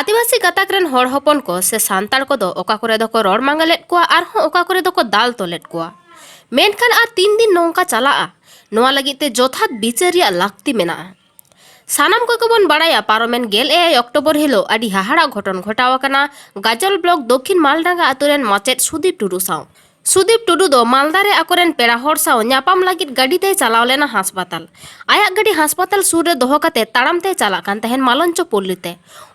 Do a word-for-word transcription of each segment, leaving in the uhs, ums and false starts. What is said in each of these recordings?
ᱟᱹᱫᱤᱵᱟᱹᱥᱤ ᱜᱟᱛᱟᱠ ᱨᱮᱱ ᱦᱚᱲ ᱦᱚᱯᱚᱱ ᱠᱚ ᱥᱮ ᱥᱟᱱᱛᱟᱲ ᱠᱚᱫᱚ ᱚᱠᱟ ᱠᱚᱨᱮ ᱫᱚᱠᱚ ᱨᱚᱲ ᱢᱟᱸᱜᱟ ᱞᱮᱫ ᱠᱚᱣᱟ, ᱟᱨᱦᱚᱸ ᱚᱠᱟ ᱠᱚᱨᱮ ᱫᱚᱠᱚ ᱫᱟᱞ ᱛᱚᱞᱮᱫ ᱠᱚᱣᱟ, ᱢᱮᱱᱠᱷᱟᱱ ᱟᱨ ᱛᱤᱱ ᱫᱤᱱ ᱱᱚᱝᱠᱟ ᱪᱟᱞᱟᱜᱼᱟ? ᱱᱚᱣᱟ ᱞᱟᱹᱜᱤᱫ ᱛᱮ ᱡᱚᱛᱷᱟᱛ ᱵᱤᱪᱟᱹᱨ ᱨᱮᱭᱟᱜ ᱞᱟᱹᱠᱛᱤ ᱢᱮᱱᱟᱜᱼᱟ᱾ ᱥᱟᱱᱟᱢ ᱠᱚᱜᱮ ᱵᱚᱱ ᱵᱟᱲᱟᱭᱟ, ᱯᱟᱨᱚᱢᱮᱱ ᱜᱮᱞ ᱮᱭᱟᱭ ᱚᱠᱴᱳᱵᱚᱨ ᱦᱤᱞᱳᱜ ᱟᱹᱰᱤ ᱦᱟᱦᱟᱲᱟᱜ ᱜᱷᱚᱴᱚᱱ ᱜᱷᱚᱴᱟᱣ ᱟᱠᱟᱱᱟ ᱜᱟᱡᱚᱞ ᱵᱞᱚᱠ ᱫᱚᱠᱷᱤᱱ ᱢᱟᱞᱰᱟᱸᱜᱟ ᱟᱛᱳ ᱨᱮᱱ ᱢᱟᱪᱮᱫ ᱥᱩᱫᱤᱯ ᱴᱩᱰᱩ ᱥᱟᱶ᱾ ᱥᱩᱫᱤᱯ ᱴᱩᱰᱩ ᱫᱚ ᱢᱟᱞᱫᱟ ᱨᱮ ᱟᱠᱚᱨᱮᱱ ᱯᱮᱲᱟ ᱦᱚᱲ ᱥᱟᱶ ᱧᱟᱯᱟᱢ ᱞᱟᱹᱜᱤᱫ ᱜᱟᱹᱰᱤ ᱛᱮᱭ ᱪᱟᱞᱟᱣ ᱞᱮᱱᱟ ᱦᱟᱥᱯᱟᱛᱟᱞ᱾ ᱟᱭᱟᱜ ᱜᱟᱹᱰᱤ ᱦᱟᱥᱯᱟᱛᱟᱞ ᱥᱩᱨ ᱨᱮ ᱫᱚᱦᱚ ᱠᱟᱛᱮ ᱛᱟᱲᱟᱢ ᱛᱮᱭ ᱪᱟᱞᱟᱜ ᱠᱟᱱ ᱛᱟᱦᱮᱸᱱ ᱢᱟᱞᱚᱧᱪᱚ ᱯᱚᱞᱞᱤ ᱛᱮ᱾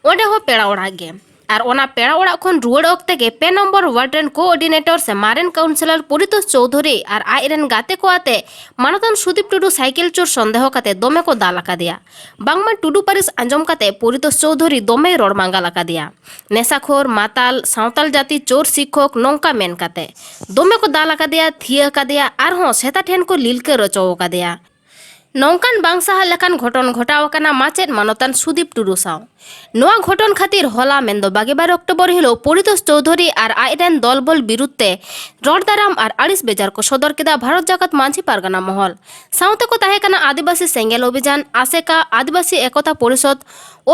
ᱚᱸᱰᱮ ᱦᱚᱸ ᱯᱮᱲᱟ ᱚᱲᱟᱜ ᱜᱮ᱾ ᱟᱨ ᱚᱱᱟ ᱯᱮᱲᱟ ᱚᱲᱟᱜ ᱠᱷᱚᱱ ᱨᱩᱣᱟᱹᱲ ᱚᱠᱛᱮ ᱜᱮ ᱯᱮ ᱱᱚᱢᱵᱚᱨ ᱣᱟᱨᱰ ᱨᱮᱱ ᱠᱳᱚᱨᱰᱤᱱᱮᱴᱚᱨ ᱥᱮ ᱢᱟᱨᱮᱱ ᱠᱟᱣᱩᱱᱥᱤᱞᱚᱨ ᱯᱚᱨᱤᱛᱳᱥ ᱪᱳᱣᱫᱷᱩᱨᱤ ᱟᱨ ᱟᱡ ᱨᱮᱱ ᱜᱟᱛᱮ ᱠᱚ ᱟᱛᱮ ᱢᱟᱱᱚᱛᱟᱱ ᱥᱩᱫᱤᱯ ᱴᱩᱰᱩ ᱥᱟᱭᱠᱮᱞ ᱪᱳᱨ ᱥᱚᱱᱫᱮᱦᱚ ᱠᱟᱛᱮ ᱫᱚᱢᱮ ᱠᱚ ᱫᱟᱞ ᱟᱠᱟᱫᱮᱭᱟ᱾ ᱵᱟᱝᱢᱟ ᱴᱩᱰᱩ ᱯᱟᱹᱨᱤᱥ ᱟᱸᱡᱚᱢ ᱠᱟᱛᱮ ᱯᱚᱨᱤᱛᱳᱥ ᱪᱳᱣᱫᱷᱩᱨᱤ ᱫᱚᱢᱮᱭ ᱨᱚᱲ ᱢᱟᱸᱜᱟᱞ ᱟᱠᱟᱫᱮᱭᱟ, "ᱱᱮᱥᱟᱠᱷᱳᱨ, ᱢᱟᱛᱟᱞ, ᱥᱟᱶᱛᱟᱞ ᱡᱟᱹᱛᱤ ᱪᱳᱨ ᱥᱤᱠᱠᱷᱚᱠ" ᱱᱚᱝᱠᱟ ᱢᱮᱱ ᱠᱟᱛᱮ ᱫᱚᱢᱮ ᱠᱚ ᱫᱟᱞ ᱟᱠᱟᱫᱮᱭᱟ, ᱛᱷᱤᱭᱟᱹ ᱟᱠᱟᱫᱮᱭᱟ, ᱟᱨᱦᱚᱸ ᱥᱮᱛᱟ ᱴᱷᱮᱱ ᱠᱚ ᱞᱤᱞᱠᱟᱹ ᱨᱚᱪᱚ ᱟᱠᱟᱫᱮᱭᱟ᱾ ᱱᱚᱝᱠᱟᱱ ᱵᱟᱝ ᱥᱟᱦᱟᱜ ᱞᱮᱠᱟᱱ ᱜᱷᱚᱴᱚᱱ ᱜᱷᱚᱴᱟᱣ ᱟᱠᱟᱱᱟ ᱢᱟᱪᱮᱫ ᱢᱟᱱᱚᱛᱟᱱ ᱥᱩᱫᱤᱯ ᱴᱩᱰᱩ ᱥᱟᱶ᱾ ᱱᱚᱣᱟ ᱜᱷᱚᱴᱚᱱ ᱠᱷᱟᱹᱛᱤᱨ ᱦᱚᱞᱟ ᱢᱮᱱᱫᱚ ᱵᱟᱜᱮ ᱵᱟᱨ ᱚᱠᱴᱳᱵᱚᱨ ᱦᱤᱞᱳᱜ ᱯᱚᱨᱤᱛᱳᱥ ᱪᱳᱣᱫᱷᱩᱨᱤ ᱟᱨ ᱟᱡ ᱨᱮᱱ ᱫᱚᱞ ᱵᱚᱞ ᱵᱤᱨᱩᱫᱷ ᱛᱮ ᱨᱚᱲ ᱫᱟᱨᱟᱢ ᱟᱨ ᱟᱹᱲᱤᱥ ᱵᱮᱡᱟᱨ ᱠᱚ ᱥᱚᱫᱚᱨ ᱠᱮᱫᱟ ᱵᱷᱟᱨᱚᱛ ᱡᱟᱠᱟᱛ ᱢᱟᱹᱡᱷᱤ ᱯᱟᱨᱜᱟᱱᱟ ᱢᱚᱦᱚᱞ᱾ ᱥᱟᱶᱛᱮ ᱠᱚ ᱛᱟᱦᱮᱸ ᱠᱟᱱᱟ ᱟᱹᱫᱤᱵᱟᱹᱥᱤ ᱥᱮᱸᱜᱮᱞ ᱚᱵᱷᱤᱡᱟᱱ, ᱟᱥᱮᱠᱟ, ᱟᱹᱫᱤᱵᱟᱹᱥᱤ ᱮᱠᱚᱛᱟ ᱯᱚᱨᱤᱥᱚᱫᱽ,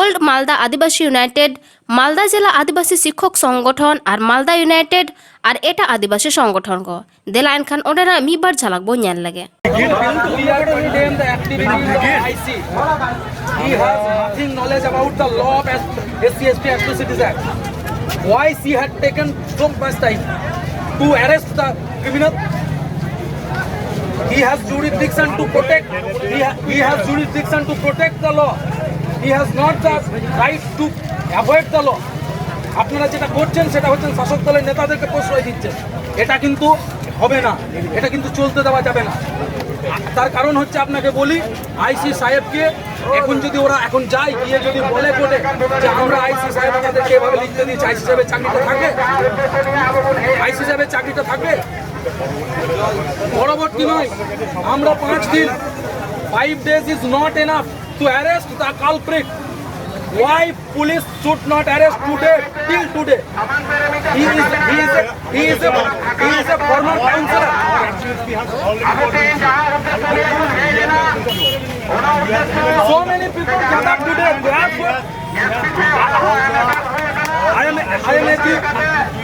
ᱳᱞᱰ ᱢᱟᱞᱫᱟ ᱟᱹᱫᱤᱵᱟᱹᱥᱤ ᱤᱭᱩᱱᱟᱭᱴᱮᱰ, ᱢᱟᱞᱫᱟ ᱡᱮᱞᱟ ᱟᱹᱫᱤᱵᱟᱹᱥᱤ ᱥᱤᱠᱠᱷᱚᱠ ᱥᱚᱝᱜᱚᱴᱷᱚᱱ ᱟᱨ ᱢᱟᱞᱫᱟ ᱤᱭᱩᱱᱟᱭᱴᱮᱰ ᱟᱨ ᱮᱴᱟᱜ ᱟᱹᱫᱤᱵᱟᱹᱥᱤ ᱥᱚᱝᱜᱚᱴᱷᱚᱱ ᱠᱚ᱾ ᱫᱮᱞᱟ ᱮᱱᱠᱷᱟᱱ ᱚᱸᱰᱮᱱᱟᱜ ᱢᱤᱫ ᱵᱟᱨ ᱡᱷᱟᱞᱟᱠ ᱵᱚᱱ ᱧᱮᱞ ᱞᱮᱜᱮ᱾ He has nothing knowledge about the law of S C S T Atrocities Act. Why she had taken so much time to arrest the criminal? He has jurisdiction to protect. He, ha- he has jurisdiction to protect the law. He has not the right to avoid the law. আপনারা যেটা করছেন সেটা হচ্ছেন শাসক দলের নেতাদেরকে প্রশ্রয় দিচ্ছেন। এটা কিন্তু হবে না, এটা কিন্তু চলতে দেওয়া যাবে না। তার কারণ হচ্ছে, আপনাকে বলি, আইসি সাহেবকে এখন যদি ওরা এখন যায়, গিয়ে যদি বলে কোর্টে যে আমরা আইসি সাহেব আমাদেরকে এভাবে লিখতে দিয়েছে, আইসি সাহেবের চাকরিটা থাকবে? আইসি সাহেবের চাকরিটা থাকবে? পরবর্তী নয়, আমরা পাঁচ দিন, five days is not enough to arrest the culprit. Why police should not arrest today, till today? He is, he is a, he is a, he is a former councillor. So many people gathered today. Therefore,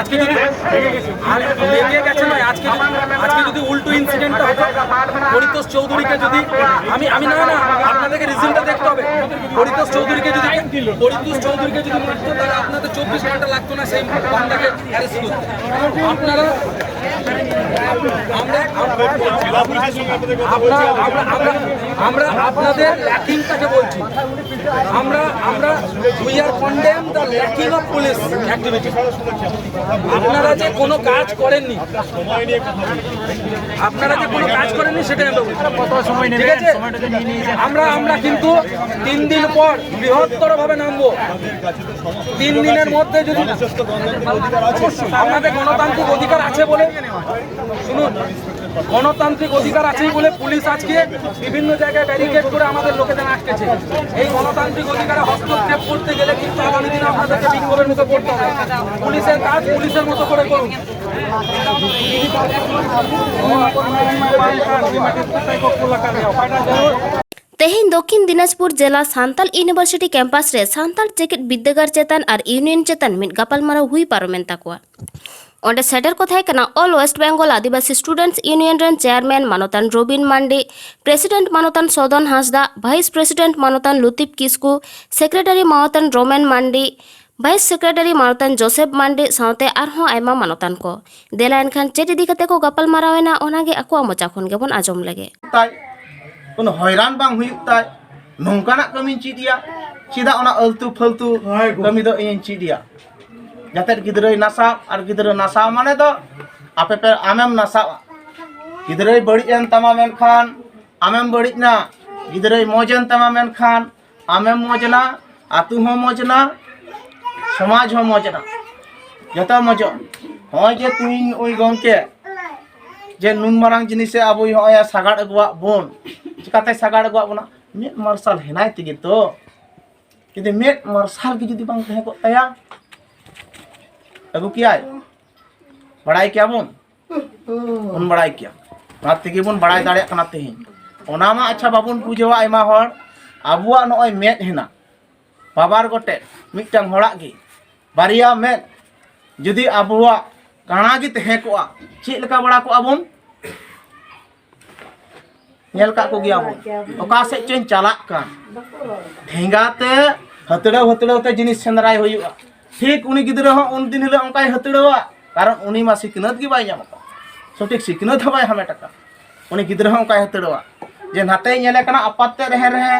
আজকে যদি, আর লেগে গেছে নয়, আজকে যদি, আজকে যদি উল্টো ইনসিডেন্টটা হতো, পরিতোষ চৌধুরীকে যদি, আমি, আমি না, না, আপনাদেরকে রিজনটা দেখতে হবে। পরিতোষ চৌধুরীকে যদি, পরিতোষ চৌধুরীকে যদি মারতো, তাহলে আপনাদের চব্বিশ ঘন্টা লাগতো না সেই বান্দাকে অ্যারেস্ট করতে। আপনারা, আমরা, আমরা, আমরা, আমরা, আমরা আপনাদের ল্যাকিংটাকে বলছি। আমরা, আমরা, we are condemn the lacking of police activity। আপনারা যে কোনো কাজ করেননি, আপনারা যে কোনো কাজ করেননি, সেটাই আমরা বলছি। ঠিক আছে, আমরা, আমরা কিন্তু তিন দিন পর বৃহত্তরভাবে নামবো। তিন দিনের মধ্যে যদি, অবশ্যই আপনাদের গণতান্ত্রিক অধিকার আছে বলে, শুনুন, গণতান্ত্রিক অধিকার আছেই বলে পুলিশ আজকে বিভিন্ন জায়গায় ব্যারিকেড করে আমাদের লোকেদের আটকেছে। এই গণতান্ত্রিক অধিকারে হস্তক্ষেপ করতে গেলে কিন্তু আগামী দিনে আপনাদেরকে বিক্ষোভের মুখে পড়তে হবে। পুলিশের কাজ পুলিশের মতো করে করুন। ᱛᱮᱦᱮᱧ ᱫᱚᱠᱷᱤᱱ ᱫᱤᱱᱟᱡᱽᱯᱩᱨ ᱡᱮᱞᱟ ᱥᱟᱱᱛᱟᱞ ᱤᱭᱩᱱᱤᱵᱷᱟᱨᱥᱤᱴᱤ ᱠᱮᱢᱯᱟᱥ ᱨᱮ ᱥᱟᱱᱛᱟᱲ ᱡᱮᱜᱮᱛ ᱵᱤᱨᱫᱟᱹᱜᱟᱲ ᱪᱮᱛᱟᱱ ᱟᱨ ᱤᱭᱩᱱᱤᱭᱚᱱ ᱪᱮᱛᱟᱱ ᱢᱤᱫ ᱜᱟᱯᱟᱞᱢᱟᱨᱟᱣ ᱦᱩᱭ ᱯᱟᱨᱚᱢᱮᱱ ᱛᱟᱠᱚᱣᱟ᱾ ᱚᱸᱰᱮ ᱥᱮᱴᱮᱨ ᱠᱚ ᱛᱟᱦᱮᱸ ᱠᱟᱱᱟ All West Bengal Adivasi Students Union ᱨᱮᱱ ᱪᱮᱭᱟᱨᱢᱮᱱ ᱢᱟᱱᱚᱛᱟᱱ ᱨᱚᱵᱤᱱ ᱢᱟᱱᱰᱤ, ᱯᱨᱮᱥᱤᱰᱮᱱᱴ ᱢᱟᱱᱚᱛᱟᱱ ᱥᱚᱫᱚᱱ ᱦᱟᱸᱥᱫᱟ, ᱵᱷᱟᱭᱤᱥ ᱯᱨᱮᱥᱤᱰᱮᱱᱴ ᱢᱟᱱᱚᱛᱟᱱ ᱞᱩᱛᱤᱯ ᱠᱤᱥᱠᱩ, ᱥᱮᱠᱨᱮᱴᱟᱨᱤ ᱢᱟᱱᱚᱛᱟᱱ ᱨᱳᱢᱮᱱ ᱢᱟᱱᱰᱤ, ᱵᱷᱟᱭᱤᱥ ᱥᱮᱠᱨᱮᱴᱟᱨᱤ ᱢᱟᱱᱚᱛᱟᱱ ᱡᱳᱥᱮᱯ ᱢᱟᱱᱰᱤ ᱥᱟᱶᱛᱮ ᱟᱨᱦᱚᱸ ᱟᱭᱢᱟ ᱢᱟᱱᱚᱛᱟᱱ ᱠᱚ᱾ ᱫᱮᱞᱟ ᱮᱱᱠᱷᱟᱱ ᱪᱮᱫ ᱤᱫᱤ ᱠᱟᱛᱮ ᱠᱚ ᱜᱟᱯᱟᱞᱢᱟᱨᱟᱣ ᱮᱱᱟ, ᱚᱱᱟᱜᱮ ᱟᱠᱚᱣᱟᱜ ᱢᱚᱪᱟ ᱠᱷᱚᱱ ᱜᱮᱵᱚᱱ ᱟᱸᱡᱚᱢ ᱞᱮᱜᱮ᱾ ᱛᱟᱭ, ᱠᱳᱱᱳ ᱦᱚᱭᱨᱟᱱ ᱵᱟᱝ ᱦᱩᱭᱩᱜ ᱛᱟᱭ, ᱱᱚᱝᱠᱟᱱᱟᱜ ᱠᱟᱹᱢᱤᱧ ᱪᱮᱫ ᱮᱭᱟ᱾ ᱪᱮᱫᱟᱜ ᱚᱱᱟ ᱟᱹᱞᱛᱩ ᱯᱷᱟᱹᱞᱛᱩ ᱠᱟᱹᱢᱤ ᱫᱚ ᱤᱧᱤᱧ ᱪᱮᱫ ᱮᱭᱟ? ᱡᱟᱛᱮ ᱜᱤᱫᱽᱨᱟᱹᱭ ᱱᱟᱥᱟᱣ, ᱟᱨ ᱜᱤᱫᱽᱨᱟᱹ ᱱᱟᱥᱟᱣ ᱢᱟᱱᱮ ᱫᱚ ᱟᱯᱮ ᱯᱮ, ᱟᱢᱮᱢ ᱱᱟᱥᱟᱣᱟ᱾ ᱜᱤᱫᱽᱨᱟᱹᱭ ᱵᱟᱹᱲᱤᱡ ᱮᱱ ᱛᱟᱢᱟ, ᱢᱮᱱᱠᱷᱟᱱ ᱟᱢᱮᱢ ᱵᱟᱹᱲᱤᱡ ᱮᱱᱟ᱾ ᱜᱤᱫᱽᱨᱟᱹᱭ ᱢᱚᱡᱽ ᱮᱱ ᱛᱟᱢᱟ, ᱢᱮᱱᱠᱷᱟᱱ ᱟᱢᱮᱢ ᱢᱚᱡᱽ ᱮᱱᱟ, ᱟᱹᱛᱩ ᱦᱚᱸ ᱢᱚᱡᱽ ᱮᱱᱟ, ᱥᱚᱢᱟᱡᱽ ᱦᱚᱸ ᱢᱚᱡᱽ ᱮᱱᱟ, ᱡᱚᱛᱚ ᱢᱚᱡᱚᱜ᱾ ᱱᱚᱜᱼᱚᱭ ᱡᱮ ᱛᱤᱦᱤᱧ ᱱᱩᱭ ᱜᱚᱢᱠᱮ ᱡᱮ ᱱᱩᱱ ᱢᱟᱨᱟᱝ ᱡᱤᱱᱤᱥᱮ ᱟᱵᱚᱭ ᱦᱚᱸᱜᱼᱚᱭ ᱥᱟᱜᱟᱲ ᱟᱹᱜᱩᱣᱟᱜ ᱵᱚᱱ, ᱪᱤᱠᱟᱛᱮ ᱥᱟᱜᱟᱲ ᱟᱹᱜᱩᱣᱟᱜ ᱵᱚᱱᱟ? ᱢᱮᱫ ᱢᱟᱨᱥᱟᱞ ᱦᱮᱱᱟᱭ ᱛᱮᱜᱮ ᱛᱚ᱾ ᱡᱩᱫᱤ ᱢᱮᱫ ᱢᱟᱨᱥᱟᱞ ᱜᱮ ᱡᱩᱫᱤ ᱵᱟᱝ ᱛᱟᱦᱮᱸ ᱠᱚᱜ ᱛᱟᱭᱟ, ᱟᱹᱜᱩ ᱠᱮᱭᱟᱭ? ᱵᱟᱲᱟᱭ ᱠᱮᱭᱟ ᱵᱚᱱ? ᱵᱚᱱ ᱵᱟᱲᱟᱭ ᱠᱮᱭᱟ᱾ ᱚᱱᱟ ᱛᱮᱜᱮ ᱵᱚᱱ ᱵᱟᱲᱟᱭ ᱫᱟᱲᱮᱭᱟᱜ ᱠᱟᱱᱟ ᱛᱮᱦᱮᱧ᱾ ᱚᱱᱟ ᱢᱟ ᱟᱪᱪᱷᱟ ᱵᱟᱵᱚᱱ ᱵᱩᱡᱷᱟᱹᱣᱟ ᱟᱭᱢᱟ ᱦᱚᱲ᱾ ᱟᱵᱚᱣᱟᱜ ᱱᱚᱜᱼᱚᱭ ᱢᱮᱫ ᱦᱮᱱᱟᱜ, ᱵᱟᱵᱟᱨ ᱜᱚᱴᱮᱡ ᱢᱤᱫᱴᱟᱝ ᱦᱚᱲᱟᱜ ᱜᱮ ᱵᱟᱨᱭᱟ ᱢᱮᱫ ᱡᱩᱫᱤ ᱟᱵᱚᱣᱟᱜ ᱠᱟᱬᱟ ᱜᱮ ᱛᱟᱦᱮᱸ ᱠᱚᱜᱼᱟ, ᱪᱮᱫ ᱞᱮᱠᱟ ᱵᱟᱲᱟ ᱠᱚᱜᱼᱟ ᱵᱚᱱ? ᱧᱮᱞ ᱠᱟᱜ ᱠᱚᱜᱮᱭᱟ ᱵᱚᱱ, ᱚᱠᱟ ᱥᱮᱫ ᱪᱚᱧ ᱪᱟᱞᱟᱜ ᱠᱟᱱ, ᱴᱷᱮᱸᱜᱟ ᱛᱮ ᱦᱟᱹᱛᱲᱟᱹᱣ ᱦᱟᱹᱛᱲᱟᱹᱣ ᱛᱮ ᱡᱤᱱᱤᱥ ᱥᱮᱸᱫᱽᱨᱟᱭ ᱦᱩᱭᱩᱜᱼᱟ᱾ ᱴᱷᱤᱠ ᱩᱱᱤ ᱜᱤᱫᱽᱨᱟᱹ ᱦᱚᱸ ᱩᱱ ᱫᱤᱱ ᱦᱤᱞᱳᱜ ᱚᱱᱠᱟᱭ ᱦᱟᱹᱛᱲᱟᱹᱣᱟ, ᱠᱟᱨᱚᱱ ᱩᱱᱤ ᱢᱟ ᱥᱤᱠᱷᱱᱟᱹᱛ ᱜᱮ ᱵᱟᱭ ᱧᱟᱢ ᱟᱠᱟᱫ, ᱥᱚᱴᱷᱤᱠ ᱥᱤᱠᱷᱱᱟᱹᱛ ᱦᱚᱸ ᱵᱟᱭ ᱦᱟᱢᱮᱴ ᱟᱠᱟᱫ᱾ ᱩᱱᱤ ᱜᱤᱫᱽᱨᱟᱹ ᱦᱚᱸ ᱚᱱᱠᱟᱭ ᱦᱟᱹᱛᱲᱟᱹᱣᱟ ᱡᱮ ᱱᱟᱛᱮᱭ ᱧᱮᱞᱮ ᱠᱟᱱᱟ ᱟᱯᱟᱛ ᱛᱮᱫ ᱨᱮᱦᱮ ᱨᱮᱦᱮ,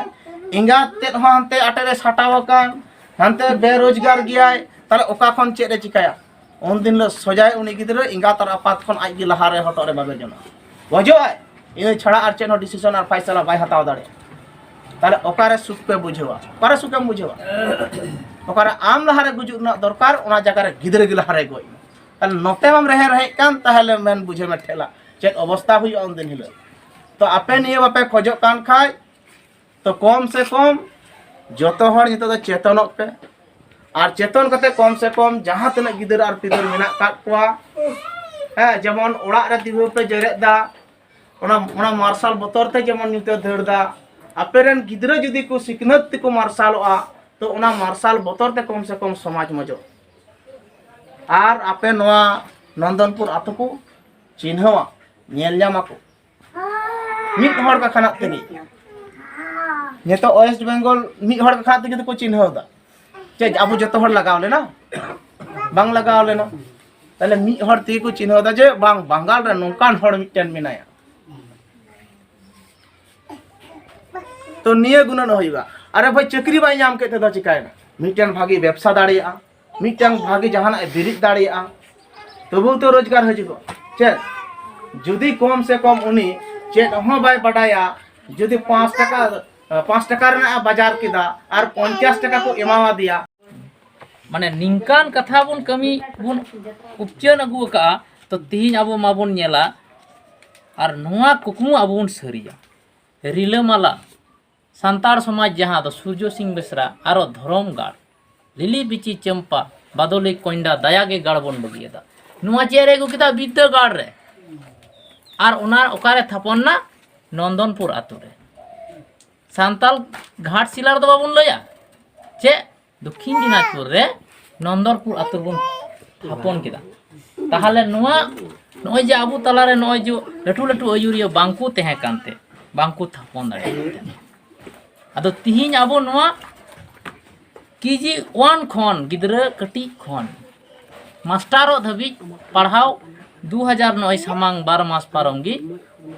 ᱮᱸᱜᱟᱛ ᱛᱮᱫ ᱦᱚᱸ ᱦᱟᱱᱛᱮ ᱟᱴᱮ ᱨᱮ ᱥᱟᱴᱟᱣ ᱟᱠᱟᱱ, ᱦᱟᱱᱛᱮ ᱵᱮᱨᱳᱡᱽᱜᱟᱨ ᱜᱮᱭᱟᱭ, ᱛᱟᱦᱞᱮ ᱚᱠᱟ ᱠᱷᱚᱱ ᱪᱮᱫ ᱮ ᱪᱤᱠᱟᱹᱭᱟ? ᱩᱱ ᱫᱤᱱ ᱦᱤᱞᱳᱜ ᱥᱚᱡᱟᱭ ᱩᱱᱤ ᱜᱤᱫᱽᱨᱟᱹ ᱮᱸᱜᱟᱛ ᱟᱨ ᱟᱯᱟᱛ ᱠᱷᱚᱱ ᱟᱡ ᱜᱮ ᱞᱟᱦᱟᱨᱮ ᱦᱚᱴᱚᱜ ᱨᱮ ᱵᱟᱵᱮᱨ ᱡᱚᱱᱟᱜᱼᱟ, ᱜᱚᱡᱚᱜᱼᱟᱭ᱾ ᱤᱱᱟᱹ ᱪᱷᱟᱲᱟ ᱟᱨ ᱪᱮᱫ ᱦᱚᱸ ᱰᱤᱥᱤᱥᱚᱱ ᱟᱨ ᱯᱷᱟᱭᱥᱟᱞᱟ ᱵᱟᱭ ᱦᱟᱛᱟᱣ ᱫᱟᱲᱮᱭᱟᱜᱼᱟ᱾ ᱛᱟᱦᱞᱮ ᱚᱠᱟᱨᱮ ᱥᱩᱠ ᱯᱮ ᱵᱩᱡᱷᱟᱹᱣᱟ? ᱚᱠᱟᱨᱮ ᱥᱩᱠᱮᱢ ᱵᱩᱡᱷᱟᱹᱣᱟ? ᱚᱠᱟᱨᱮ ᱟᱢ ᱞᱟᱦᱟᱨᱮ ᱜᱩᱡᱩᱜ ᱨᱮᱱᱟᱜ ᱫᱚᱨᱠᱟᱨ, ᱚᱱᱟ ᱡᱟᱭᱜᱟ ᱨᱮ ᱜᱤᱫᱽᱨᱟᱹ ᱜᱮ ᱞᱟᱦᱟᱨᱮ ᱜᱚᱡ ᱮᱱᱟ᱾ ᱛᱟᱦᱞᱮ ᱱᱚᱛᱮ ᱢᱟᱢ ᱨᱮᱦᱮ ᱨᱮᱦᱮᱫ ᱠᱟᱱ, ᱛᱟᱦᱞᱮ ᱢᱮᱱ ᱵᱩᱡᱷᱟᱹᱣ ᱢᱮ ᱴᱷᱮᱞᱟ, ᱪᱮᱫ ᱚᱵᱚᱥᱛᱟ ᱦᱩᱭᱩᱜᱼᱟ ᱩᱱ ᱫᱤᱱ ᱦᱤᱞᱳᱜ᱾ ᱛᱚ ᱟᱯᱮ ᱱᱤᱭᱟᱹ ᱵᱟᱯᱮ ᱠᱷᱚᱡᱚᱜ ᱠᱟᱱ ᱠᱷᱟᱡ, ᱛᱚ ᱠᱚᱢ ᱥᱮ ᱠᱚᱢ ᱡᱚᱛᱚ ᱦᱚᱲ ᱱᱤᱛᱚᱜ ᱫᱚ ᱪᱮᱛᱚᱱᱚᱜ ᱯᱮ᱾ ᱟᱨ ᱪᱮᱛᱚᱱ ᱠᱟᱛᱮ ᱠᱚᱢ ᱥᱮ ᱠᱚᱢ ᱡᱟᱦᱟᱸ ᱛᱤᱱᱟᱹᱜ ᱜᱤᱫᱟᱹᱨ ᱟᱨ ᱯᱤᱫᱟᱹᱨ ᱢᱮᱱᱟᱜ ᱠᱟᱜ ᱠᱚᱣᱟ, ᱦᱮᱸ, ᱡᱮᱢᱚᱱ ᱚᱲᱟᱜ ᱨᱮ ᱫᱤᱣᱟᱹ ᱯᱮ ᱡᱮᱨᱮᱫ ᱫᱟ, ᱚᱱᱟ, ᱚᱱᱟ ᱢᱟᱨᱥᱟᱞ ᱵᱚᱛᱚᱨ ᱛᱮ ᱡᱮᱢᱚᱱ ᱧᱩᱛᱮ ᱫᱟᱹᱲ ᱫᱟ, ᱟᱯᱮ ᱨᱮᱱ ᱜᱤᱫᱽᱨᱟᱹ ᱡᱩᱫᱤ ᱠᱚ ᱥᱤᱠᱷᱱᱟᱹᱛ ᱛᱮᱠᱚ ᱢᱟᱨᱥᱟᱞᱚᱜᱼᱟ, ᱛᱚ ᱚᱱᱟ ᱢᱟᱨᱥᱟᱞ ᱵᱚᱛᱚᱨ ᱛᱮ ᱠᱚᱢ ᱥᱮ ᱠᱚᱢ ᱥᱚᱢᱟᱡᱽ ᱢᱚᱡᱚᱜ᱾ ᱟᱨ ᱟᱯᱮ ᱱᱚᱣᱟ ᱱᱚᱱᱫᱚᱱᱯᱩᱨ ᱟᱛᱳ ᱠᱚ ᱪᱤᱱᱦᱟᱹᱣᱟ, ᱧᱮᱞ ᱧᱟᱢ ᱟᱠᱚ ᱢᱤᱫ ᱦᱚᱲ ᱠᱟᱠᱷᱟᱱᱟᱜ ᱛᱮᱜᱮ᱾ ᱱᱤᱛᱚᱜ ᱳᱭᱮᱥᱴ ᱵᱮᱝᱜᱚᱞ ᱢᱤᱫ ᱦᱚᱲ ᱠᱟᱠᱷᱟᱱᱟᱜ ᱛᱮᱜᱮ ᱛᱮᱠᱚ ᱪᱤᱱᱦᱟᱹᱣ ᱮᱫᱟ᱾ ᱪᱮᱫ ᱟᱵᱚ ᱡᱚᱛᱚ ᱦᱚᱲ ᱞᱟᱜᱟᱣ ᱞᱮᱱᱟ? ᱵᱟᱝ ᱞᱟᱜᱟᱣ ᱞᱮᱱᱟ᱾ ᱛᱟᱦᱞᱮ ᱢᱤᱫ ᱦᱚᱲ ᱛᱮᱜᱮ ᱠᱚ ᱪᱤᱱᱦᱟᱹᱣ ᱮᱫᱟ ᱡᱮ ᱵᱟᱝ, ᱵᱟᱝᱜᱟᱞ ᱨᱮ ᱱᱚᱝᱠᱟᱱ ᱦᱚᱲ ᱢᱤᱫᱴᱮᱱ ᱢᱮᱱᱟᱭᱟ᱾ ᱛᱚ ᱱᱤᱭᱟᱹ ᱜᱩᱱᱟᱹᱱ ᱦᱩᱭᱩᱜᱼᱟ᱾ ᱟᱨᱮ ᱵᱷᱟᱭ, ᱪᱟᱹᱠᱨᱤ ᱵᱟᱭ ᱧᱟᱢ ᱠᱮᱫ ᱛᱮᱫᱚ ᱪᱤᱠᱟᱭᱮᱱᱟ? ᱢᱤᱫᱴᱮᱱ ᱵᱷᱟᱜᱤ ᱵᱮᱵᱽᱥᱟ ᱫᱟᱲᱮᱭᱟᱜᱼᱟ, ᱢᱤᱫᱴᱮᱱ ᱵᱷᱟᱜᱤ ᱡᱟᱦᱟᱱᱟᱜ ᱮ ᱵᱤᱨᱤᱫ ᱫᱟᱲᱮᱭᱟᱜᱼᱟ, ᱛᱚᱵᱩ ᱛᱚ ᱨᱳᱡᱽᱜᱟᱨ ᱦᱤᱡᱩᱜᱼᱟ᱾ ᱪᱮᱫ? ᱡᱩᱫᱤ ᱠᱚᱢ ᱥᱮ ᱠᱚᱢ ᱩᱱᱤ ᱪᱮᱫ ᱦᱚᱸ ᱵᱟᱭ ᱵᱟᱰᱟᱭᱟ, ᱡᱩᱫᱤ ᱯᱟᱸᱪ ᱴᱟᱠᱟ, ᱯᱟᱸᱪ ᱴᱟᱠᱟ ᱨᱮᱱᱟᱜ ᱮ ᱵᱟᱡᱟᱨ ᱠᱮᱫᱟ ᱟᱨ ᱯᱚᱧᱪᱟᱥ ᱴᱟᱠᱟ ᱠᱚ ᱮᱢᱟᱣᱟᱫᱮᱭᱟ, ᱢᱟᱱᱮ ᱱᱤᱝᱠᱟᱱ ᱠᱟᱛᱷᱟ ᱵᱚᱱ ᱠᱟᱹᱢᱤ ᱵᱚᱱ ᱩᱯᱪᱟᱹᱱ ᱟᱹᱜᱩ ᱟᱠᱟᱫᱼᱟ᱾ ᱛᱚ ᱛᱤᱦᱤᱧ ᱟᱵᱚ ᱢᱟᱵᱚᱱ ᱧᱮᱞᱟ ᱟᱨ ᱱᱚᱣᱟ ᱠᱩᱠᱢᱩ ᱟᱵᱚ ᱵᱚᱱ ᱥᱟᱹᱨᱤᱭᱟ᱾ ᱨᱤᱞᱟᱹᱢᱟᱞᱟ ᱥᱟᱱᱛᱟᱲ ᱥᱚᱢᱟᱡᱽ ᱡᱟᱦᱟᱸ ᱫᱚ ᱥᱩᱨᱡᱚ ᱥᱤᱝ ᱵᱮᱥᱨᱟ ᱟᱨᱚ ᱫᱷᱚᱨᱚᱢ ᱜᱟᱲ, ᱞᱤᱞᱤ ᱵᱤᱪᱤ ᱪᱟᱢᱯᱟ, ᱵᱟᱫᱚᱞᱤ ᱠᱚᱧᱰᱟ ᱫᱟᱭᱟ ᱜᱮ ᱜᱟᱲ ᱵᱚᱱ ᱵᱟᱹᱜᱤᱭᱟᱫᱟ᱾ ᱱᱚᱣᱟ ᱪᱮᱫ ᱨᱮ ᱟᱹᱜᱩ ᱠᱮᱫᱟ? ᱵᱤᱨᱫᱟᱹᱜᱟᱲ ᱨᱮ᱾ ᱟᱨ ᱚᱱᱟ ᱚᱠᱟᱨᱮ ᱛᱷᱟᱯᱚᱱ ᱱᱟ? ᱱᱚᱱᱫᱚᱱᱯᱩᱨ ᱟᱛᱳ ᱨᱮ᱾ ᱥᱟᱱᱛᱟᱞ ᱜᱷᱟᱴᱥᱤᱞᱟ ᱨᱮᱫᱚ ᱵᱟᱵᱚᱱ ᱞᱟᱹᱭᱟ ᱪᱮᱫ? ᱫᱚᱠᱠᱷᱤᱱ ᱫᱤᱱᱟᱡᱽᱯᱩᱨ ᱨᱮ ᱱᱚᱱᱫᱚᱱᱯᱩᱨ ᱟᱛᱳ ᱨᱮᱵᱚᱱ ᱛᱷᱟᱯᱚᱱ ᱠᱮᱫᱟ᱾ ᱛᱟᱦᱚᱞᱮ ᱱᱚᱣᱟ ᱱᱚᱜᱼᱚᱭ ᱡᱮ ᱟᱵᱚ ᱛᱟᱞᱟᱨᱮ ᱱᱚᱜᱼᱚᱭ ᱡᱮ ᱞᱟᱹᱴᱩ ᱞᱟᱹᱴᱩ ᱟᱹᱭᱩᱨᱤᱭᱟᱹ ᱵᱟᱝᱠᱚ ᱛᱟᱦᱮᱸ ᱠᱟᱱᱛᱮ ᱵᱟᱝᱠᱚ ᱛᱷᱟᱯᱚᱱ ᱫᱟᱲᱮᱭᱟᱜ ᱛᱟᱦᱮᱸ᱾ ᱟᱫᱚ ᱛᱤᱦᱤᱧ ᱟᱵᱚ ᱱᱚᱣᱟ ᱠᱮᱡᱤ ᱳᱣᱟᱱ ᱠᱷᱚᱱ, ᱜᱤᱫᱽᱨᱟᱹ ᱠᱟᱹᱴᱤᱡ ᱠᱷᱚᱱ ᱢᱟᱥᱴᱟᱨᱚᱜ ᱫᱷᱟᱹᱵᱤᱡ ᱯᱟᱲᱦᱟᱣ ᱫᱩ ᱦᱟᱡᱟᱨ ᱱᱚᱜᱼᱚᱭ ᱥᱟᱢᱟᱝ ᱵᱟᱨ ᱢᱟᱥ ᱯᱟᱨᱚᱢ ᱜᱮ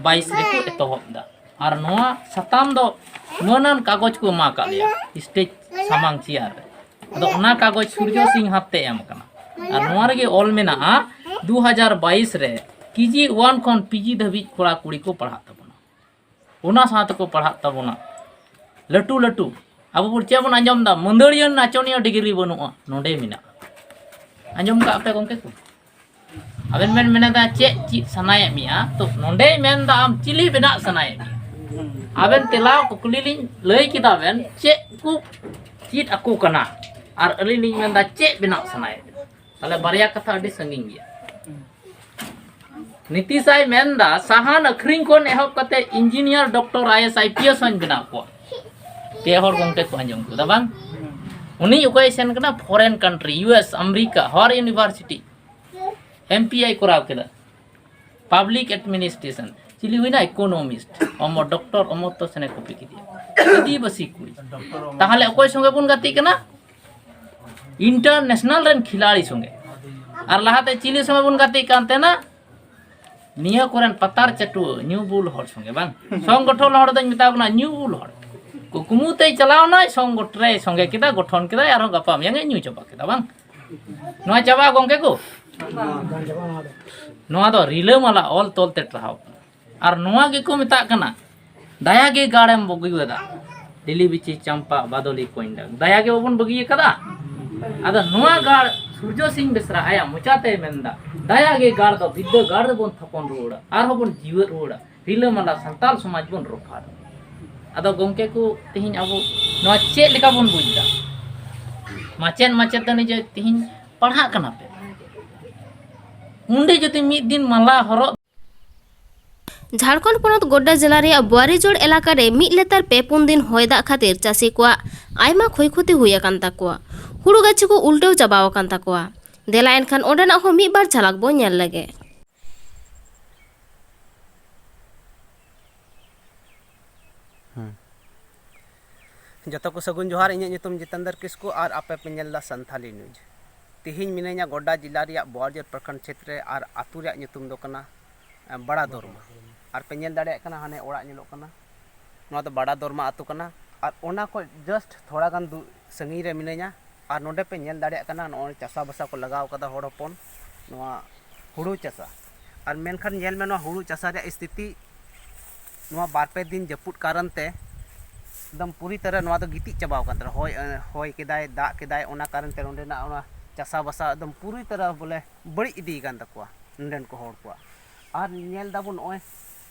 ᱵᱟᱭᱤᱥ ᱨᱮᱠᱚ ᱮᱛᱚᱦᱚᱵ ᱮᱫᱟ᱾ ᱟᱨ ᱱᱚᱣᱟ ᱥᱟᱛᱟᱢ ᱫᱚ ᱢᱟᱹᱱᱟᱱ ᱠᱟᱜᱚᱡᱽ ᱠᱚ ᱮᱢᱟ ᱟᱠᱟᱫ ᱞᱮᱭᱟ ᱥᱴᱮᱡᱽ ᱥᱟᱢᱟᱝ ᱪᱮᱭᱟᱨ ᱨᱮ᱾ ᱟᱫᱚ ᱚᱱᱟ ᱠᱟᱜᱚᱡᱽ ᱥᱩᱨᱡᱚ ᱥᱤᱝ ᱦᱟᱛ ᱛᱮ ᱮᱢ ᱟᱠᱟᱱᱟ᱾ ᱟᱨ ᱱᱚᱣᱟ ᱨᱮᱜᱮ ᱚᱞ ᱢᱮᱱᱟᱜᱼᱟ, ᱫᱩ ᱦᱟᱡᱟᱨ ᱵᱟᱭᱤᱥ ᱨᱮ ᱠᱮᱡᱤ ᱳᱣᱟᱱ ᱠᱷᱚᱱ ᱯᱤᱡᱤ ᱫᱷᱟᱹᱵᱤᱡ ᱠᱚᱲᱟ ᱠᱩᱲᱤ ᱠᱚ ᱯᱟᱲᱦᱟᱜ ᱛᱟᱵᱚᱱᱟ᱾ ᱚᱱᱟ ᱥᱟᱶ ᱛᱮᱠᱚ ᱯᱟᱲᱦᱟᱜ ᱛᱟᱵᱚᱱᱟ ᱞᱟᱹᱴᱩ ᱞᱟᱹᱴᱩ᱾ ᱟᱵᱚ ᱵᱚᱱ ᱪᱮᱫ ᱵᱚᱱ ᱟᱸᱡᱚᱢ ᱮᱫᱟ? ᱢᱟᱹᱫᱟᱹᱲᱤᱭᱟᱹ ᱱᱟᱪᱚᱱᱤᱭᱟᱹ ᱰᱤᱜᱽᱨᱤ ᱵᱟᱹᱱᱩᱜᱼᱟ, ᱱᱚᱰᱮ ᱢᱮᱱᱟᱜᱼᱟ᱾ ᱟᱸᱡᱚᱢ ᱠᱟᱜ ᱯᱮ ᱜᱚᱢᱠᱮ ᱠᱚ? ᱟᱵᱮᱱ ᱵᱮᱱ ᱢᱮᱱᱮᱫᱟ ᱪᱮᱫ ᱪᱮᱫ ᱥᱟᱱᱟᱭᱮᱫ ᱢᱮᱭᱟ, ᱛᱚ ᱱᱚᱰᱮᱭ ᱢᱮᱱᱫᱟ ᱟᱢ ᱪᱤᱞᱤ ᱵᱮᱱᱟᱜ ᱥᱟᱱᱟᱭᱮᱫ ᱢᱮᱭᱟ᱾ ᱟᱵᱮᱱ ᱛᱮᱞᱟ ᱠᱩᱠᱞᱤ ᱞᱤᱧ ᱞᱟᱹᱭ ᱠᱮᱫᱟ, ᱵᱮᱱ ᱪᱮᱫ ᱠᱚ ᱪᱮᱫ ᱟᱠᱚ ᱠᱟᱱᱟ, ᱟᱨ ᱟᱹᱞᱤᱧ ᱞᱤᱧ ᱢᱮᱱᱫᱟ ᱪᱮᱫ ᱵᱮᱱᱟᱜ ᱥᱟᱱᱟᱭᱮᱫ ᱵᱮᱱᱟ᱾ ᱛᱟᱦᱞᱮ ᱵᱟᱨᱭᱟ ᱠᱟᱛᱷᱟ ᱟᱹᱰᱤ ᱥᱟᱺᱜᱤᱧ ᱜᱮᱭᱟ᱾ ᱱᱤᱛᱤᱥᱟᱭ ᱢᱮᱱᱫᱟ, ᱥᱟᱦᱟᱱ ᱟᱹᱠᱷᱨᱤᱧ ᱠᱷᱚᱱ ᱮᱦᱚᱵ ᱠᱟᱛᱮ engineer, doctor, I A S, I P S ᱦᱚᱸᱧ ᱵᱮᱱᱟᱣ ᱠᱚᱣᱟ᱾ ᱯᱮ ᱦᱚᱲ ᱜᱚᱢᱠᱮ ᱠᱚ ᱟᱸᱡᱚᱢ ᱠᱮᱫᱟ ᱵᱟᱝ? ᱩᱱᱤ ᱚᱠᱚᱭ ᱥᱮᱱ ᱠᱟᱱᱟ? Foreign country, U S, America, ᱦᱚᱨ ᱤᱭᱩᱱᱤᱵᱷᱟᱨᱥᱤᱴᱤ, ᱮᱢ ᱯᱤ ᱟᱭ ᱠᱚᱨᱟᱣ ᱠᱮᱫᱟ᱾ Public administration. ᱪᱤᱞᱤ ᱦᱩᱭᱱᱟ? ᱤᱠᱳᱱᱚᱢᱤᱥᱴ᱾ ᱚᱢᱚ ᱰᱚᱠᱴᱚᱨ ᱚᱢᱚᱨᱛᱚ ᱥᱮᱱᱮ ᱠᱚᱯᱤ ᱠᱮᱫᱮᱭᱟ᱾ ᱟᱹᱫᱤᱵᱟᱹᱥᱤ ᱠᱩᱲᱤ᱾ ᱛᱟᱦᱚᱞᱮ ᱚᱠᱚᱭ ᱥᱚᱸᱜᱮ ᱵᱚᱱ ᱜᱟᱛᱮᱜ ᱠᱟᱱᱟ? ᱤᱱᱴᱟᱨᱱᱮᱥᱱᱟᱞ ᱨᱮᱱ ᱠᱷᱤᱞᱟᱲᱤ ᱥᱚᱸᱜᱮ᱾ ᱟᱨ ᱞᱟᱦᱟᱛᱮ ᱪᱤᱞᱤ ᱥᱚᱸᱜᱮ ᱵᱚᱱ ᱜᱟᱛᱮᱜ ᱠᱟᱱ ᱛᱟᱦᱮᱱᱟ? ᱱᱤᱭᱟᱹ ᱠᱚᱨᱮᱱ ᱯᱟᱛᱟᱨ ᱪᱟᱹᱴᱩᱣᱟᱹ, ᱧᱩ ᱵᱩᱞ ᱦᱚᱲ ᱥᱚᱸᱜᱮ ᱵᱟᱝ? ᱥᱚᱝᱜᱚᱴᱷᱚᱱ ᱦᱚᱲ ᱫᱚᱧ ᱢᱮᱛᱟ ᱠᱚ ᱠᱟᱱᱟ, ᱧᱩ ᱵᱩᱞ ᱦᱚᱲ᱾ ᱠᱩᱠᱢᱩ ᱛᱮᱭ ᱪᱟᱞᱟᱣ ᱱᱟᱭ, ᱥᱚᱝᱜᱚᱴᱷᱚᱱ ᱥᱚᱸᱜᱮ ᱠᱮᱫᱟ, ᱜᱚᱴᱷᱚᱱ ᱠᱮᱫᱟᱭ, ᱟᱨᱦᱚᱸ ᱜᱟᱯᱟ ᱢᱮᱭᱟᱝ ᱮ ᱧᱩ ᱪᱟᱵᱟ ᱠᱮᱫᱟ ᱵᱟᱝ? ᱱᱚᱣᱟ ᱪᱟᱵᱟᱜᱼᱟ ᱜᱚᱢᱠᱮ ᱠᱚ? ᱱᱚᱣᱟ ᱫᱚ ᱨᱤᱞᱟᱹᱢᱟᱞᱟ ᱚᱞ ᱛᱚᱞ ᱛᱮ ᱴᱟᱨᱦᱟᱣ ᱠᱟᱱᱟ᱾ ᱟᱨ ᱱᱚᱣᱟ ᱜᱮᱠᱚ ᱢᱮᱛᱟᱜ ᱠᱟᱱᱟ, ᱫᱟᱭᱟ ᱜᱮ ᱜᱟᱲᱮᱢ ᱵᱟᱹᱜᱤᱭᱟᱫᱟ᱾ ᱞᱤᱞᱤ ᱵᱤᱪᱤ ᱪᱟᱢᱯᱟ ᱵᱟᱫᱚᱞᱤ ᱠᱚᱧᱰᱟ, ᱫᱟᱭᱟ ᱜᱮ ᱵᱟᱵᱚᱱ ᱵᱟᱹᱜᱤ ᱟᱠᱟᱫᱟ᱾ ᱟᱫᱚ ᱱᱚᱣᱟ ᱜᱟᱲ ᱥᱩᱨᱡᱚ ᱥᱤᱝ ᱵᱮᱥᱨᱟ ᱟᱭᱟᱜ ᱢᱚᱪᱟᱛᱮᱭ ᱢᱮᱱᱫᱟ, ᱫᱟᱭᱟ ᱜᱮ ᱜᱟᱲ ᱫᱚ ᱵᱤᱫᱽᱫᱟᱹᱜᱟᱲ ᱨᱮᱵᱚᱱ ᱛᱷᱟᱯᱚᱱ ᱨᱩᱣᱟᱹᱲᱟ, ᱟᱨᱦᱚᱸ ᱵᱚᱱ ᱡᱤᱣᱮᱫ ᱨᱩᱣᱟᱹᱲᱟ, ᱨᱤᱞᱟᱹᱢᱟᱞᱟ ᱥᱟᱱᱛᱟᱲ ᱥᱚᱢᱟᱡᱽ ᱵᱚᱱ ᱨᱚᱯᱷᱟ ᱨᱩᱣᱟᱹᱲᱟ᱾ ᱟᱫᱚ ᱜᱚᱢᱠᱮ ᱠᱚ, ᱛᱮᱦᱮᱧ ᱟᱵᱚ ᱱᱚᱣᱟ ᱪᱮᱫ ᱞᱮᱠᱟ ᱵᱚᱱ ᱵᱩᱡᱽ ᱮᱫᱟ? ᱢᱟᱪᱮᱫ ᱢᱟᱪᱮᱛᱟᱹᱱᱤ ᱡᱮ ᱛᱮᱦᱮᱧ ᱯᱟᱲᱦᱟᱜ ᱠᱟᱱᱟ ᱯᱮ, ᱚᱸᱰᱮ ᱡᱩᱫᱤ ᱢᱤᱫ ᱫᱤᱱ ᱢᱟᱞᱟ ᱦᱚᱨᱚᱜ ᱡᱷᱟᱲᱠᱷᱚᱸᱰ ᱯᱚᱱᱚᱛ ᱜᱚᱰᱰᱟ ᱡᱮᱞᱟ ᱨᱮᱭᱟᱜ ᱵᱩᱣᱟᱨᱤᱡᱳᱲ ᱮᱞᱟᱠᱟ ᱨᱮ ᱢᱤᱫ ᱞᱮᱛᱟᱲ ᱯᱮ ᱯᱩᱱ ᱫᱤᱱ ᱦᱚᱭ ᱫᱟᱜ ᱠᱷᱟᱹᱛᱤᱨ ᱪᱟᱹᱥᱤ ᱠᱚᱣᱟᱜ ᱟᱭᱢᱟ ᱠᱷᱚᱭ ᱠᱷᱚᱛᱤ ᱦᱩᱭ ᱟᱠᱟᱱ ᱛᱟᱠᱚᱣᱟ᱾ ᱦᱩᱲᱩ ᱜᱟᱹᱪᱷᱤ ᱠᱚ ᱩᱞᱴᱟᱹᱣ ᱪᱟᱵᱟᱣ ᱟᱠᱟᱱ ᱛᱟᱠᱚᱣᱟ᱾ ᱫᱮᱞᱟ ᱮᱱᱠᱷᱟᱱ ᱚᱸᱰᱮᱱᱟᱜ ᱦᱚᱸ ᱢᱤᱫ ᱵᱟᱨ ᱡᱷᱟᱞᱟᱠ ᱵᱚᱱ ᱧᱮᱞ ᱞᱮᱜᱮ᱾ ᱦᱮᱸ᱾ ᱡᱚᱛᱚ ᱠᱚ ᱥᱟᱹᱜᱩᱱ ᱡᱚᱦᱟᱨ, ᱤᱧᱟᱹᱜ ᱧᱩᱛᱩᱢ ᱡᱤᱛᱮᱱᱫᱨ ᱠᱤᱥᱠᱩ ᱟᱨ ᱟᱯᱮ ᱯᱮ ᱧᱮᱞ ᱮᱫᱟ ᱥᱟᱱᱛᱷᱟᱞᱤ ᱱᱤᱭᱩᱡᱽ᱾ ᱛᱤᱦᱤᱧ ᱢᱤᱱᱟᱹᱧᱟ ᱜᱚᱰᱰᱟ ᱡᱮᱞᱟ ᱨᱮᱭᱟᱜ ᱵᱚᱣᱟᱨᱡᱳᱨ ᱯᱨᱚᱠᱷᱚᱸᱰ ᱪᱷᱮᱛᱨᱮ ᱟᱨ ᱟᱹᱛᱩ ᱨᱮᱭᱟᱜ ᱧᱩᱛᱩᱢ ᱫᱚ ᱠᱟᱱᱟ, ᱮ, ᱵᱟᱲᱟ ᱫᱚᱨᱢᱟ᱾ ᱟᱨ ᱯᱮ ᱧᱮᱞ ᱫᱟᱲᱮᱭᱟᱜ ᱠᱟᱱᱟ, ᱦᱟᱱᱮ ᱚᱲᱟᱜ ᱧᱮᱞᱚᱜ ᱠᱟᱱᱟ, ᱱᱚᱣᱟ ᱫᱚ ᱵᱟᱲᱟ ᱫᱚᱨᱢᱟ ᱟᱹᱛᱩ ᱠᱟᱱᱟ᱾ ᱟᱨ ᱚᱱᱟ ᱠᱷᱚᱡ just ᱛᱷᱚᱲᱟ ᱜᱟᱱ ᱫᱩ-, ᱥᱟᱺᱜᱤᱧ ᱨᱮ ᱢᱤᱱᱟᱹᱧᱟ᱾ ᱟᱨ ᱱᱚᱰᱮ ᱯᱮ ᱧᱮᱞ ᱫᱟᱲᱮᱭᱟᱜ ᱠᱟᱱᱟ, ᱱᱚᱜᱼᱚᱭ ᱪᱟᱥᱟ ᱵᱟᱥᱟ ᱠᱚ ᱞᱟᱜᱟᱣ ᱠᱟᱫᱟ ᱦᱚᱲ ᱦᱚᱯᱚᱱ, ᱱᱚᱣᱟ ᱦᱩᱲᱩ ᱪᱟᱥᱟ᱾ ᱟᱨ ᱢᱮᱱᱠᱷᱟᱱ ᱧᱮᱞ ᱢᱮ, ᱱᱚᱣᱟ ᱦᱩᱲᱩ ᱪᱟᱥᱟ ᱨᱮᱭᱟᱜ ᱥᱛᱷᱤᱛᱤ, ᱱᱚᱣᱟ ᱵᱟᱨ ᱯᱮ ᱫᱤᱱ ᱡᱟᱹᱯᱩᱫ ᱠᱟᱨᱚᱱ ᱛᱮ ᱮᱠᱫᱚᱢ ᱯᱩᱨᱤ ᱛᱟᱨᱟ ᱱᱚᱣᱟ ᱫᱚ ᱜᱤᱛᱤᱡ ᱪᱟᱵᱟᱣ ᱟᱠᱟᱱ ᱛᱟᱦᱮᱱᱟ᱾ ᱦᱚᱭ, ᱦᱚᱭ ᱠᱮᱫᱟᱭ, ᱫᱟᱜ ᱠᱮᱫᱟᱭ, ᱚᱱᱟ ᱠᱟᱨᱚᱱ ᱛᱮ ᱱᱚᱸᱰᱮᱱᱟᱜ ᱚᱱᱟ ᱪᱟᱥᱟ ᱵᱟᱥᱟ ᱮᱠᱫᱚᱢ ᱯᱩᱨᱤ ᱛᱟᱨᱟ ᱵᱚᱞᱮ ᱵᱟᱹᱲᱤᱡ ᱤᱫᱤ ᱠᱟᱱ ᱛᱟᱠᱚᱣᱟ ᱱᱚᱸᱰᱮᱱ ᱠᱚ ᱦᱚᱲ ᱠᱚᱣᱟᱜ᱾ ᱟᱨ ᱧᱮᱞ ᱫᱟᱵᱚᱱ, ᱱᱚᱜᱼᱚᱭ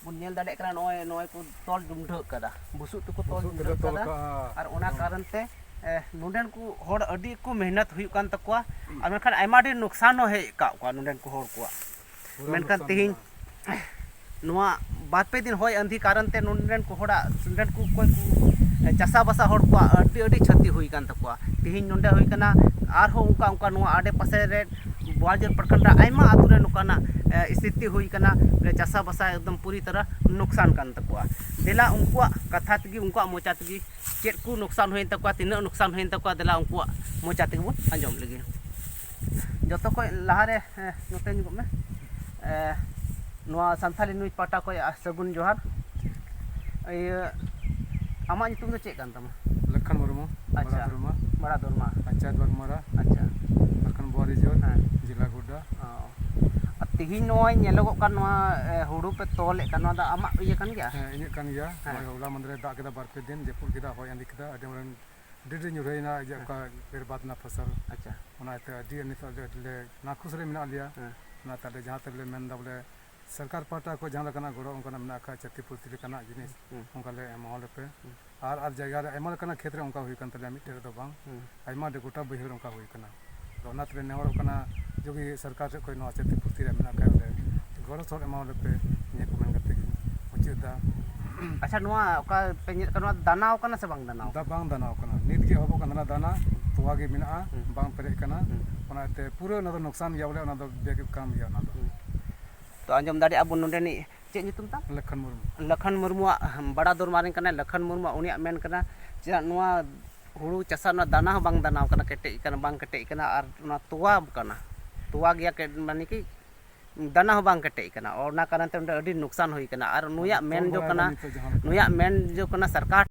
ᱵᱚᱱ ᱧᱮᱞ ᱫᱟᱲᱮᱭᱟᱜ ᱠᱟᱱᱟ, ᱱᱚᱜᱼᱚᱭ, ᱱᱚᱜᱼᱚᱭ ᱠᱚ ᱛᱚᱞ ᱰᱩᱢᱰᱷᱟᱹᱜ ᱠᱟᱫᱟ, ᱵᱩᱥᱩᱵ ᱛᱮᱠᱚ ᱛᱚᱞ ᱵᱩᱥᱩᱵ ᱛᱮᱞᱮ ᱰᱩᱢᱰᱷᱟᱹᱜ ᱛᱚᱞ ᱠᱟᱫᱟ᱾ ᱠᱟᱜᱼᱟ᱾ ᱟᱨ ᱚᱱᱟ ᱦᱮᱸ᱾ ᱠᱟᱨᱚᱱ ᱛᱮ, ᱮ, ᱱᱚᱸᱰᱮᱱ ᱠᱚ ᱦᱚᱲ ᱟᱹᱰᱤ ᱠᱚ ᱢᱮᱦᱱᱚᱛ ᱦᱩᱭᱩᱜ ᱠᱟᱱ ᱛᱟᱠᱚᱣᱟ᱾ ᱟᱨ ᱢᱮᱱᱠᱷᱟᱱ ᱟᱭᱢᱟ ᱰᱷᱮᱨ ᱱᱩᱠᱥᱟᱱ ᱦᱚᱸ ᱦᱮᱡ ᱟᱠᱟᱫ ᱠᱚᱣᱟ ᱱᱚᱸᱰᱮᱱ ᱠᱚ ᱦᱚᱲ ᱠᱚᱣᱟᱜ᱾ ᱢᱮᱱᱠᱷᱟᱱ ᱛᱮᱦᱮᱧ ᱱᱚᱣᱟ ᱵᱟᱨ ᱯᱮ ᱫᱤᱱ ᱦᱚᱭ ᱟᱸᱫᱷᱤ ᱠᱟᱨᱚᱱ ᱛᱮ ᱱᱚᱰᱮᱱ ᱠᱚ ᱦᱚᱲᱟᱜ, ᱱᱚᱰᱮᱱ ᱠᱚ ᱚᱠᱚᱭ ᱠᱚ ᱪᱟᱥᱟᱵᱟᱥᱟ ᱦᱚᱲ ᱠᱚᱣᱟᱜ ᱟᱹᱰᱤ ᱟᱹᱰᱤ ᱠᱷᱚᱛᱤ ᱦᱩᱭ ᱟᱠᱟᱱ ᱛᱟᱠᱚᱣᱟ᱾ ᱛᱮᱦᱮᱧ ᱱᱚᱰᱮ ᱦᱩᱭ ᱠᱟᱱᱟ, ᱟᱨᱦᱚᱸ ᱚᱱᱠᱟ ᱚᱱᱠᱟ ᱱᱚᱣᱟ ᱟᱰᱮ ᱯᱟᱥᱮ ᱨᱮ ᱵᱳᱟᱞᱡᱳᱨ ᱯᱨᱚᱠᱷᱚᱸᱰ ᱨᱮ ᱟᱭᱢᱟ ᱟᱹᱛᱩ ᱨᱮ ᱱᱚᱝᱠᱟᱱᱟᱜ ᱮ, ᱥᱛᱷᱤᱛᱤ ᱦᱩᱭ ᱠᱟᱱᱟ᱾ ᱵᱚᱞᱮ ᱪᱟᱥᱟᱵᱟᱥᱟ ᱮᱠᱫᱚᱢ ᱯᱩᱨᱤ ᱛᱚᱨᱟ ᱱᱩᱠᱥᱟᱱ ᱠᱟᱱ ᱛᱟᱠᱚᱣᱟ᱾ ᱫᱮᱞᱟ ᱩᱱᱠᱩᱣᱟᱜ ᱠᱟᱛᱷᱟ ᱛᱮᱜᱮ, ᱩᱱᱠᱩᱣᱟᱜ ᱢᱚᱪᱟ ᱛᱮᱜᱮ ᱪᱮᱫ ᱠᱚ ᱱᱩᱠᱥᱟᱱ ᱦᱩᱭᱮᱱ ᱛᱟᱠᱚᱣᱟ, ᱛᱤᱱᱟᱹᱜ ᱱᱩᱠᱥᱟᱱ ᱦᱩᱭᱮᱱ ᱛᱟᱠᱚᱣᱟ, ᱫᱮᱞᱟ ᱩᱱᱠᱩᱣᱟᱜ ᱢᱚᱪᱟ ᱛᱮᱜᱮ ᱵᱚᱱ ᱟᱸᱡᱚᱢ ᱞᱮᱜᱮ᱾ ᱡᱚᱛᱚ ᱠᱷᱚᱱ ᱞᱟᱦᱟᱨᱮ ᱮ, ᱱᱚᱛᱮ ᱧᱚᱜᱚᱜ ᱢᱮ᱾ ᱮ, ᱱᱚᱣᱟ ᱥᱟᱱᱛᱷᱟᱞᱤ ᱱᱤᱭᱩᱡᱽ ᱯᱟᱦᱴᱟ ᱠᱷᱚᱱ ᱥᱟᱹᱜᱩᱱ ᱡᱚᱦᱟᱨ᱾ ᱤᱭᱟᱹ, ᱟᱢᱟᱜ ᱧᱩᱛᱩᱢ ᱫᱚ ᱪᱮᱫ ᱠᱟᱱ ᱛᱟᱢᱟ? ᱞᱚᱠᱷᱚᱱ ᱢᱩᱨᱢᱩ᱾ ᱟᱪᱪᱷᱟ᱾ ᱵᱟᱲᱟ ᱫᱩᱨᱢᱟ᱾ ᱵᱟᱲᱟ ᱫᱩᱨᱢᱟ᱾ ᱯᱚᱧᱪᱟᱭᱮᱛ ᱵᱟᱜᱽᱢᱟᱨᱟ᱾ ᱟᱪᱪᱷᱟ᱾ ᱯᱨᱚᱠᱷᱚᱸᱰ ᱵᱚᱣᱟᱨᱤᱡᱳᱨ᱾ ᱦᱮᱸ᱾ ᱡᱮᱞᱟ ᱜᱳᱰᱰᱟ᱾ ᱚ᱾ ᱟᱨ ᱛᱤᱦᱤᱧ ᱱᱚᱜᱼᱚᱭ ᱧᱮᱞᱚᱜᱚᱜ ᱠᱟᱱ ᱱᱚᱣᱟ ᱮ, ᱦᱩᱲᱩ ᱯᱮ ᱛᱚᱞᱮᱫ ᱠᱟᱱ, ᱱᱚᱣᱟ ᱫᱚ ᱟᱢᱟᱜ ᱤᱭᱟᱹ ᱠᱟᱱ ᱜᱮᱭᱟ? ᱦᱮᱸ, ᱤᱧᱟᱹᱜ ᱠᱟᱱ ᱜᱮᱭᱟ᱾ ᱦᱮᱸ᱾ ᱱᱚᱜᱼᱚᱭ ᱦᱚᱞᱟ ᱢᱟᱫᱷᱮᱨ ᱫᱟᱜ ᱠᱮᱫᱟ, ᱵᱟᱨ ᱯᱮ ᱫᱤᱱ ᱡᱟᱹᱯᱩᱫ ᱠᱮᱫᱟ, ᱦᱚᱭ ᱟᱸᱫᱮ ᱠᱮᱫᱟ, ᱟᱹᱰᱤ ᱢᱟᱨᱟᱝ ᱰᱷᱮᱨ ᱰᱷᱮᱨ ᱧᱩᱨᱦᱟᱹᱭᱮᱱᱟ, ᱤᱭᱟᱹ, ᱦᱮᱸ᱾ ᱚᱠᱟ ᱵᱮᱨᱵᱟᱫ ᱮᱱᱟ ᱯᱷᱚᱥᱚᱞ᱾ ᱟᱪᱪᱷᱟ᱾ ᱚᱱᱟᱛᱮ ᱟᱹᱰᱤ ᱱᱤᱛᱚᱜ ᱫᱚ ᱟᱹᱰᱤ ᱞᱮ ᱱᱟᱠᱷᱩᱥ ᱨᱮ ᱢᱮᱱᱟᱜ ᱞᱮᱭᱟ᱾ ᱦᱮᱸ᱾ ᱚᱱᱟᱛᱮ ᱟᱞᱮ ᱡᱟᱦᱟᱸ ᱛᱮᱞᱮ ᱢᱮᱱ ᱮᱫᱟ ᱵᱚᱞᱮ ᱥᱚᱨᱠᱟᱨ ᱯᱟᱦᱴᱟ ᱠᱷᱚᱱ ᱡᱟᱦᱟᱸ ᱞᱮᱠᱟᱱᱟᱜ ᱜᱚᱲᱚ ᱚᱱᱠᱟᱱᱟᱜ ᱢᱮᱱᱟᱜ ᱠᱷᱟᱡ, ᱪᱷᱟᱛᱤ ᱯᱩᱥᱛᱤ ᱞᱮᱠᱟᱱᱟᱜ ᱡᱤᱱᱤᱥ, ᱦᱩᱸ᱾ ᱚᱱᱠᱟ ᱞᱮ ᱮᱢᱟᱣᱟᱞᱮ ᱯᱮ᱾ ᱦᱩᱸ᱾ ᱟᱨ ᱟᱨ ᱡᱟᱭᱜᱟ ᱨᱮ ᱟᱭᱢᱟ ᱞᱮᱠᱟᱱᱟᱜ ᱠᱷᱮᱛ ᱨᱮ ᱚᱱᱠᱟ ᱦᱩᱭ ᱠᱟᱱ ᱛᱟᱞᱮᱭᱟ, ᱢᱤᱫᱴᱮᱡ ᱨᱮᱫᱚ ᱵᱟᱝ᱾ ᱦᱩᱸ᱾ ᱟᱭᱢᱟ ᱰᱷᱮᱨ ᱜᱚᱴᱟ ᱵᱟᱹᱭᱦᱟᱹᱲ ᱚᱱᱠᱟ ᱦᱩᱭ ᱠᱟᱱᱟ᱾ ᱟᱫᱚ ᱚᱱᱟ ᱛᱮᱞᱮ ᱱᱮᱦᱚᱨᱚᱜ ᱠᱟᱱᱟ, ᱡᱩᱫᱤ ᱥᱚᱨᱠᱟᱨ ᱥᱮᱫ ᱠᱷᱚᱱ ᱱᱚᱣᱟ ᱪᱷᱟᱛᱤ ᱯᱩᱥᱛᱤ ᱨᱮ ᱢᱮᱱᱟᱜ ᱠᱷᱟᱡ ᱵᱚᱞᱮ ᱜᱚᱲᱚ ᱥᱚᱦᱚᱫ ᱮᱢᱟᱣᱟᱞᱮ ᱯᱮ, ᱱᱤᱭᱟᱹ ᱠᱚ ᱢᱮᱱ ᱠᱟᱛᱮ ᱜᱤᱧ ᱢᱩᱪᱟᱹᱫ ᱮᱫᱟ᱾ ᱟᱪᱪᱷᱟ, ᱱᱚᱣᱟ ᱚᱠᱟ ᱯᱮ ᱧᱮᱞ ᱠᱟᱱᱟ, ᱱᱚᱣᱟ ᱫᱟᱱᱟᱣ ᱠᱟᱱᱟ ᱥᱮ ᱵᱟᱝ ᱫᱟᱱᱟᱣ? ᱫᱟ ᱵᱟᱝ ᱫᱟᱱᱟᱣ ᱠᱟᱱᱟ, ᱱᱤᱛ ᱜᱮ ᱮᱦᱚᱵᱚᱜ ᱠᱟᱱ ᱛᱟᱦᱮᱱᱟ ᱫᱟᱱᱟ, ᱛᱚᱣᱟ ᱜᱮ ᱢᱮᱱᱟᱜᱼᱟ, ᱦᱩᱸ᱾ ᱵᱟᱝ ᱯᱮᱨᱮᱡ ᱠᱟᱱᱟ᱾ ᱦᱩᱸ᱾ ᱚᱱᱟᱛᱮ ᱯᱩᱨᱟᱹ ᱚᱱᱟ ᱫᱚ ᱱᱩᱠᱥᱟᱱ ᱜᱮᱭᱟ, ᱵᱚᱞᱮ ᱚᱱᱟ ᱫᱚ ᱵᱮᱜ ᱠᱟᱱ ᱜᱮᱭᱟ ᱚᱱᱟ ᱫᱚ᱾ ᱦᱩᱸ᱾ ᱛᱚ, ᱟᱸᱡᱚᱢ ᱫᱟᱲᱮᱭᱟᱜᱼᱟ ᱵᱚᱱ ᱱᱚᱰᱮᱱᱤᱡ, ᱪᱮᱫ ᱧᱩᱛᱩᱢ ᱛᱟᱢ? ᱞᱚᱠᱷᱚᱱ ᱢᱩᱨᱢᱩ᱾ ᱞᱚᱠᱷᱚᱱ ᱢᱩᱨᱢᱩᱣᱟᱜ ᱵᱟᱲᱟ ᱫᱚᱨᱢᱟᱨᱤᱧ ᱠᱟᱱᱟᱭ᱾ ᱞᱚᱠᱷᱚᱱ ᱢᱩᱨᱢᱩᱣᱟᱜ ᱩᱱᱤᱭᱟᱜ ᱢᱮᱱ ᱠᱟᱱᱟ, ᱪᱮᱫᱟᱜ ᱱᱚᱣᱟ ᱦᱩᱲᱩ ᱪᱟᱥᱟ ᱨᱮᱱᱟᱜ ᱫᱟᱱᱟ ᱦᱚᱸ ᱵᱟᱝ ᱫᱟᱱᱟᱣ ᱠᱟᱱᱟ, ᱠᱮᱴᱮᱡ ᱠᱟᱱᱟ, ᱵᱟᱝ ᱠᱮᱴᱮᱡ ᱠᱟᱱᱟ, ᱟᱨ ᱚᱱᱟ ᱛᱚᱣᱟ ᱠᱟᱱᱟ, ᱛᱚᱣᱟ ᱜᱮᱭᱟ, ᱠᱮ-, ᱢᱟᱱᱮ ᱠᱤ ᱫᱟᱱᱟ ᱦᱚᱸ ᱵᱟᱝ ᱠᱮᱴᱮᱡ ᱠᱟᱱᱟ᱾ ᱚᱱᱟ ᱠᱟᱨᱚᱱ ᱛᱮ ᱚᱸᱰᱮ ᱟᱹᱰᱤ ᱱᱩᱠᱥᱟᱱ ᱦᱩᱭ ᱠᱟᱱᱟ᱾ ᱟᱨ ᱱᱩᱭᱟᱜ ᱟᱫᱚ ᱢᱮᱱ ᱛᱚᱞ ᱡᱚ ᱵᱟᱲᱟᱭ ᱠᱟᱱᱟ, ᱫᱟ ᱱᱤᱛᱚᱜ ᱡᱟᱦᱟᱸ ᱞᱮᱠᱟ᱾ ᱱᱩᱭᱟᱜ ᱢᱮᱱ ᱡᱚ ᱠᱟᱱᱟ ᱥᱚᱨᱠᱟᱨ